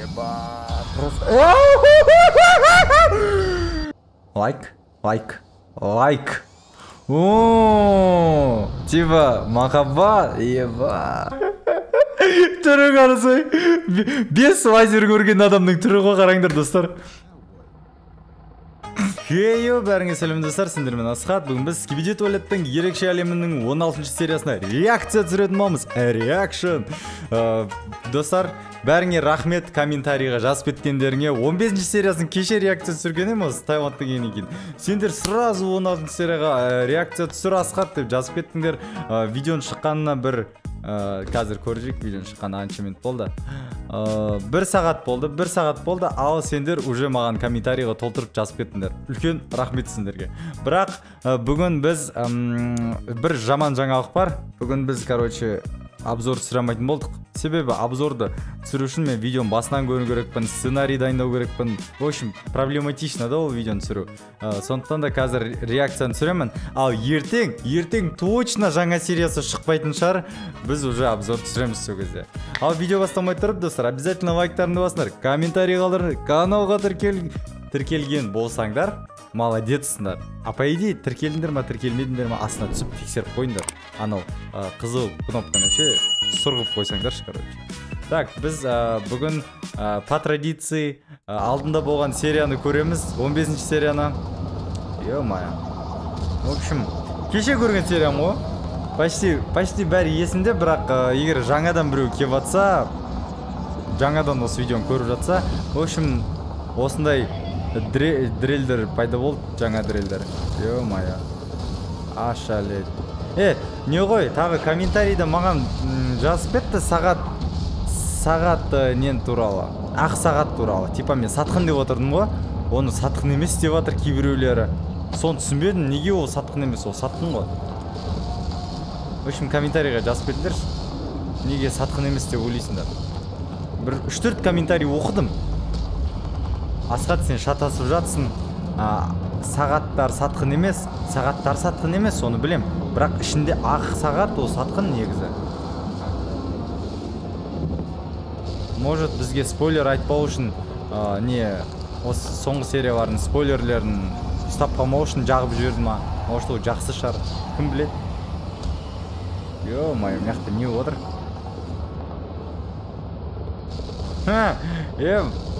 Еба, просто. Лайк, лайк, лайк. О, типа махаббат, еба. Түрі қарасай. 5 лазер көрген адамның түрі ғой, қараңдар, достар. Хейо, бәріңе сәлем, достар, сендермен Асхат. Бүгін біз Скибиди Туалеттің ерекше әлемінің 16 сериясына реакция түсіретін боламыз. Реакшн. Достар, бәріңе рахмет комментарийға жазып кеткендеріңе. 15 сериясын кеше реакция түсірген едім осы Таиландтан келгеннен кейін. Сендер сразу 16 серияға реакция түсір, Асхат деп жазып кеттіңдер. Видеоның шыққанына бір қазір көржік, видеоның шыққанына қанша минут болды? 1 сағат болды, 1 сағат болды, ал сендер уже маған комментарийға толтырып жазып кеттіңдер. Үлкен рахмет сендерге. Бірақ бүгін біз бір жаман жаңалық бар. Бүгін біз, короче, обзор түсіре алмайтын болдық. Себебі обзорды түсіру үшін мен видеоның басынан көру керекпін, сценарий дайындау керекпін. В общем, проблематично да ол видеоны түсіру. Сондықтан да қазір реакцияны түсіремін. Ал ертең точно жаңа сериясы шықпайтын шығар. Біз уже обзор түсіреміз сол кезде. Ал видео бастамай тұрып, достар, обязательно лайктарыңды басыңдар, комментарий қалдырыңдар, каналға тіркелген болсаңдар, молодецсіңдер. А по идее, тіркелдіңдер ма, тіркелмедіңдер ма, астына түсіп тексеріп қойыңдар. Анау қызыл кнопканы ше сұрғып қойсаңдаршы, короче. Так, біз бүгін по традиции алдында болған серияны көреміз, 15 серияны. Ё-моё. В общем, кеше көрген сериям ғой. Почти бәрі есімде, бірақ егер жаңадан біреу келіп жатса, жаңадан осы видеоны көріп жатса, в общем, осындай дрельдер пайда болды, жаңа дрельдер. Ё-моё. Ашалет. Не ғой, тағы комментарийда маған жазып кетті сағат нен туралы, ақ сағат туралы. Типа мен сатқын деп отырдым ғой, оны сатқын емес деп жатыр кейбіреулері. Соны түсінбедім, неге ол сатқын емес, ол сатқын ғой. В общем, комментарийға жазып кетіңдерші, неге сатқын емес деп ойлайсыңдар. Бір 3-4 комментарий оқыдым. Асхат, сен шатасып жатсың, сағаттар сатқын емес, сағаттар сатқын емес, соны білем. Бірақ ішінде ақ сағат, ол сатқын негізі. Может, бізге спойлер айтпау үшін, не, осы соңғы сериялардың спойлерлерін ұстап қалмау үшін жағып жіберді ма? Может, ол жақсы шығар, кім біледі? Ё-моё, мына жақта не отыр?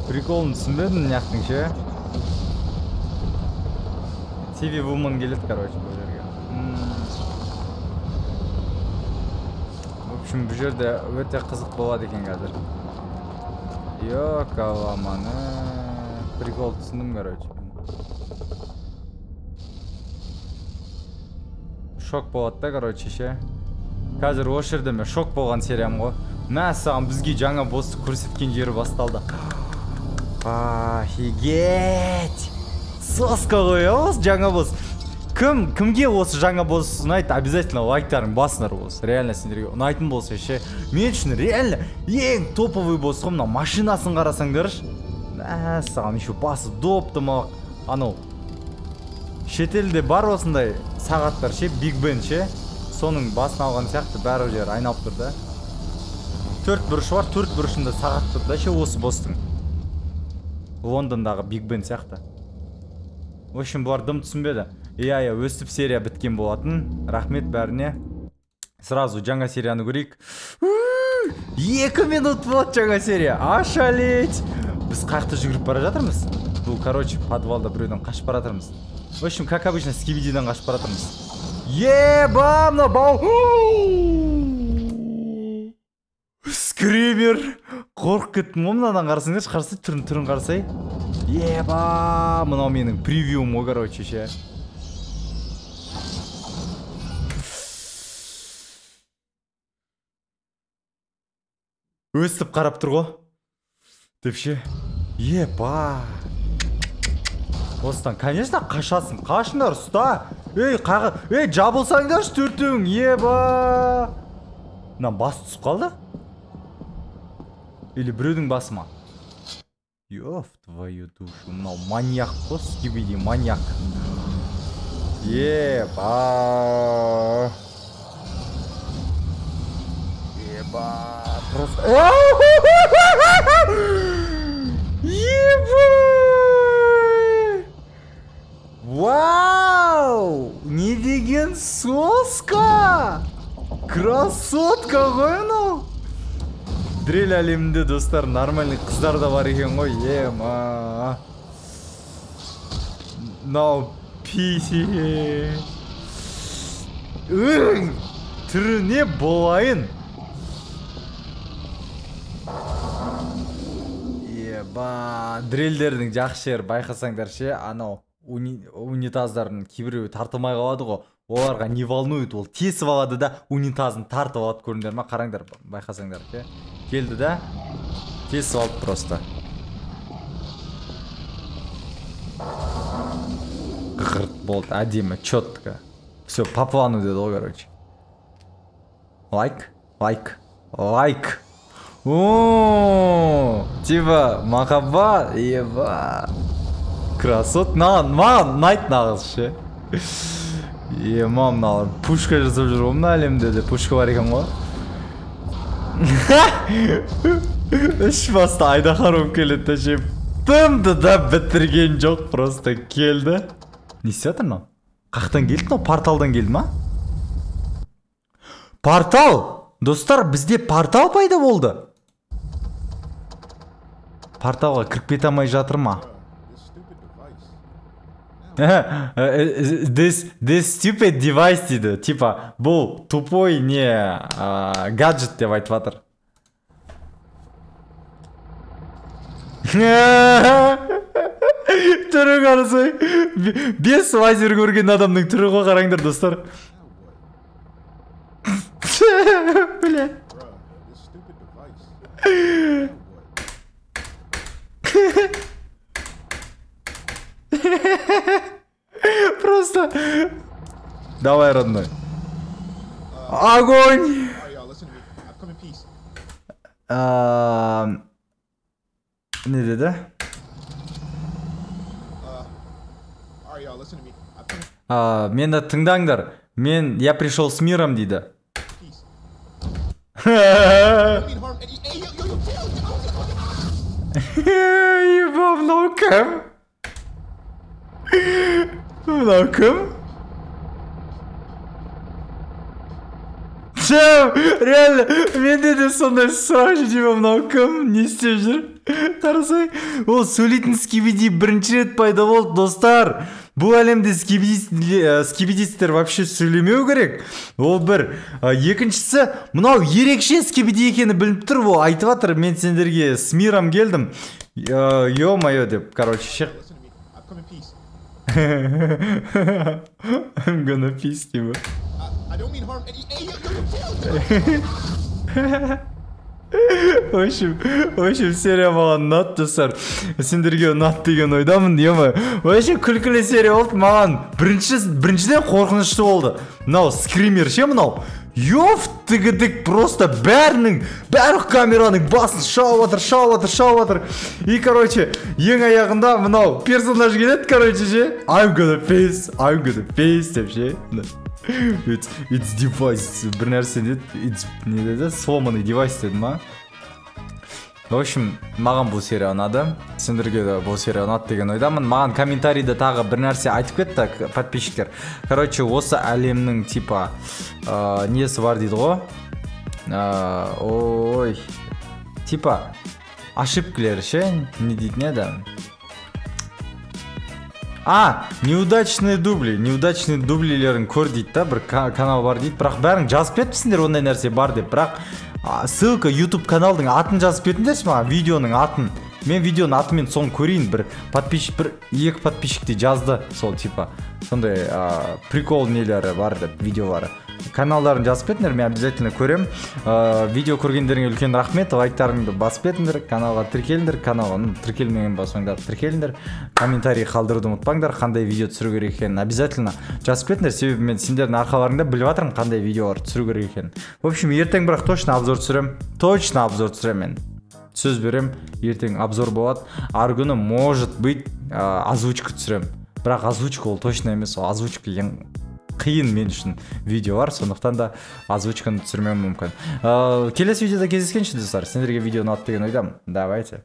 Приколын түсінбедім мына жақтың ше. TV Woman келеді, короче, бұл жерге. В общем, бұл жерде өте қызық болады екен қазір. Йокаламаны. Прикол түсіндім, короче. Шок болады да, короче, ше. Қазір осы жерде мен шок болған сериям ғой. Мәссаған, бізге жаңа босты көрсеткен жері басталды. Офигеть! Соска ғой, осы жаңа босс. Кімге осы жаңа босс ұнайды, обязательно лайктарын басыңдар осы. Реально сендерге ұнайтын болса ше. Мен үшін реально ең топовый босс ғой мынау. Машинасын қарасаңдаршы. Мәссаған, еще басы доп-домалақ. Анау шетелде бар осындай сағаттар ше, Биг Бен ше. Соның басын алған сияқты бәрі жер айналып тұр да. 4 бұрышы бар, 4 бұрышында сағат тұр да ше осы босстың. Лондондағы Биг Бен сияқты. В общем, бұлар дым түсінбеді. Иә, өстіп серия біткен болатын. Рахмет бәріне. Сразу жаңа серияны көрейік. 2 минут болады жаңа серия. Ашалеть! Біз қаяқта жүгіріп бара жатырмыз? Бұл, короче, подвалда біреуден қашып бара жатырмыз. В общем, как обычно, Скибидиден қашып бара жатырмыз. Еба, мына бау. Скример. Қорқып кеттім ғой мынадан, қарасаңдаршы, қарасай, түрін қарасай. Еба, мынау менің превьюм ғой, короче, ше. Өстіп қарап тұр ғой. Деп ше. Еба. Осыдан, конечно, қашасың. Қашыңдар, ұста. Ей, қағы. Ей, жабылсаңдаршы төртеуің. Еба. Мына бас түсіп қалды? Или біреудің басы ма? Ёф твою душу, мынау маньяк қой, Скибиди маньяк. Еба. Еба. Просто. Девка ғой анау. Дрель әлемінде, достар, нормальный қыздар да бар екен ғой. Ема. Мынау писи. Түріне болайын. Еба, дрельдердің жақсы жері байқасаңдар ше, анау унитаздардың кейбіреуі тартылмай қалады ғой. Оларға не волнует, ол тесіп алады да унитазын тартып алады, көрдіңдер ма? Қараңдар, байқасаңдар ше. Келді да, тесіп алды просто. Ғырт болды, әдемі, четко. Все, по плану деді ғой, короче. Лайк, лайк, лайк. О, типа махаббат, еба. Красот, маған ұнайды нағыз ше. Ема, мыналар пушка жасап жүр ғой, мына әлемде де пушка бар екен ғой. Үш басты айдаһар болып келеді да ше. Тымды да бітірген жоқ, просто келді. Не істеп жатыр мынау? Қаяқтан келді мынау? Порталдан келді ма? Портал! Достар, бізде портал пайда болды. Порталға кіріп кете алмай жатыр ма? This stupid device дейді. Типа, бұл тупой не гаджет деп айтып жатыр. Түрі қарасай. 5 лазер көрген адамның түрі ғой, қараңдар, достар. Бля. Просто. Давай, родной. Огонь! Не деді? Мені тыңдаңдар. Мен, я пришел с миром, дейді. Еба, мынау кім? Мынау кім? Реально, менде де сондай сұрақ жүр, мынау кім? Не істеп жүр? Қарасай, ол сөйлейтін скибиди бірінші рет пайда болды, достар. Бұл әлемде скибидистер вообще сөйлемеу керек. Ол бір. Екіншісі, мынау ерекше скибиди екені білініп тұр. Ол айтып жатыр, мен сендерге с миром келдім. Ё-моё деп, короче, шық. I'm gonna piss you. В общем, серия маған ұнады, достар. Сендерге ұнады деген ойдамын, ема. Вообще күлкілі серия болды маған. Біріншіден қорқынышты болды. Мынау скример ше мынау. Ёф, тігідік, просто бәрінің, барлық камераның басын шауып жатыр, шауып жатыр, шауып жатыр. И, короче, ең аяғында мынау персонаж келеді, короче, ше. I'm gonna piss, I'm gonna piss деп ше. It's device, бір нәрсе деді, it's, не деді, сломанный девайс деді ма? В общем, маған бұл серия ұнады. Сендерге де бұл серия ұнады деген ойдамын. Маған комментарийде тағы бір нәрсе айтып кетті подписчиктер. Короче, осы әлемнің типа несі бар дейді ғой. Ой, типа ошибкалері ше, не дейтін еді? А, неудачные дубли, неудачные дублилерін көр дейді да, бір канал бар дейді. Бірақ бәрің жазып кетіпсіңдер ондай нәрсе бар деп. Бірақ ссылка YouTube каналдың атын жазып кетіңдерші маған, видеоның атын. Мен видеоның атымен соны көрейін. Бір подписчик, бір екі подписчик те жазды сол типа сондай прикол нелері бар деп видеолары. Каналдарын жазып кетіңдер, мен обязательно көрем. Видео көргендеріңе үлкен рахмет, лайктарыңды басып кетіңдер, каналға тіркеліңдер, каналға тіркелмеген болсаңдар тіркеліңдер, комментарий қалдыруды ұмытпаңдар, қандай видео түсіру керек екенін обязательно жазып кетіңдер, себебі мен сендердің арқаларыңда біліп жатырмын қандай видеолар түсіру керек екенін. В общем, ертең бірақ точно обзор түсірем, точно обзор түсірем мен. Сөз берем, ертең обзор болады. Ар күні, может быть, озвучка түсірем. Бірақ озвучка ол точно емес, ол озвучка ең қиын мен үшін видеолар, сондықтан да озвучканы түсірмеуім мүмкін. Келесі видеода кездескенше, достар, сендерге видео ұнады деген ойдамын. Давайте.